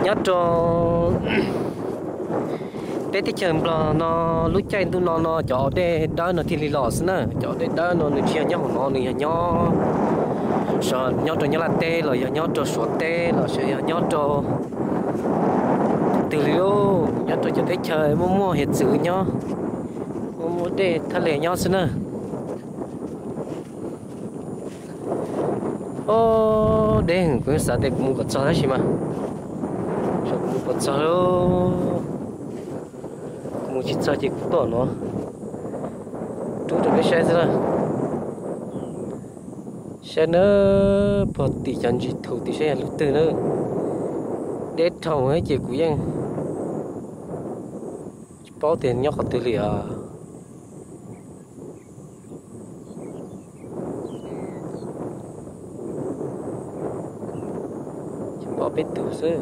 Nyob rau peb teb chaws Nplog no, lub caij ntuj no no cov dej dawb no thiaj li los xwb na. Cov dej dawb no nws tsis yog nyob hauv no, nws yog nyob nyob rau Nyab Laj teb los yog nyob rau Suav teb los sis yog nyob rau twg li lauj, nyob rau cov teb chaws muaj muaj hiav txwv nyob, muaj muaj dej thaj le nyob xwb na. Ob, deb heev, kuv xav tias kuv mus kom txog tab sis mas kuv mus kom txog, kuv mus tsis txog ces kuv tuaj no rub rau peb saib xwb na. Saib na, puag tim cov ntsis thu tim saib yog lub twg na. Deb dhau ces kuv yeej tsis paub tias nyob qhov twg li os. Tsis pom peb tus xwb.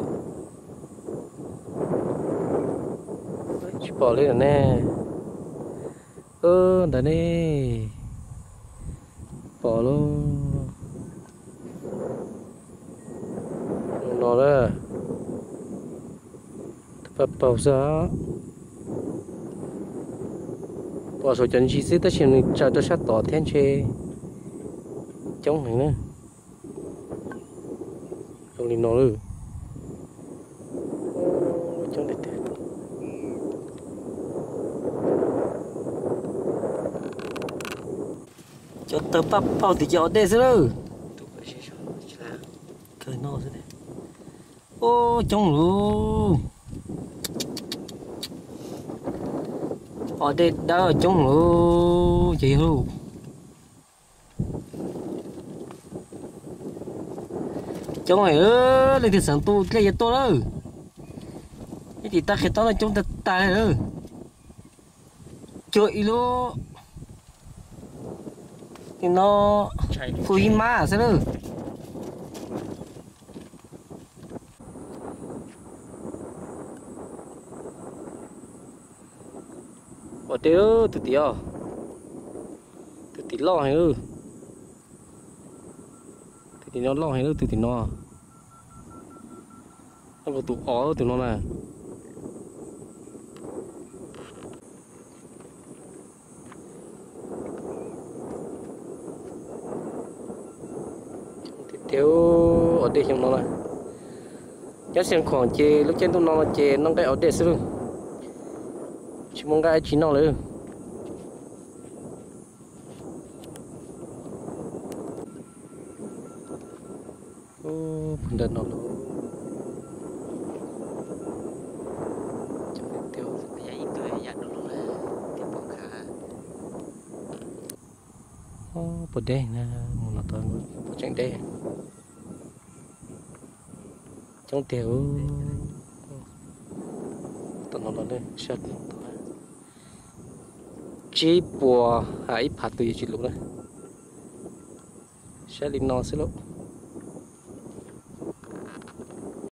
Tsis pom li ne. Ntawd ne. Pom lauj. No na. Paj paug xwb. Pom saum cov ntsis xwb tab sis nws tsaws rau sab tod thiab ntshe coob heev na. Zoo li no lawm. Cov tawg paj paug tim cov dej xwb lawm. Ub, coob lauj. Os, dej dawb coob lauj, ces yog lauj. Coob heev, leej twg xeem tu dlej yuav tuaj lawm. Ib tim tag qhia tob no coob tag tag lawm. Cuag ib lub, nim no kuj ib mab xwb lawm. Ua teb, tus tim os, tus tim loj heev. Tus tim no loj heev, tus tim no. Nyob kuv tus os tus no na. Tiag tiag, os dej xyoo no na. Nyob Xeev Khuam ces lub caij ntuj no ces noj nqaij os dej xwb lauj. Tsis muaj nqaij dab tsi noj lawm. Puag nram no los, puas deb na, mus no tod puas tseem deb. Coob tiag. Tom no los sab, tsib puas ha ib phav tus yuav tsis luv na. Saib li no xwb lauj.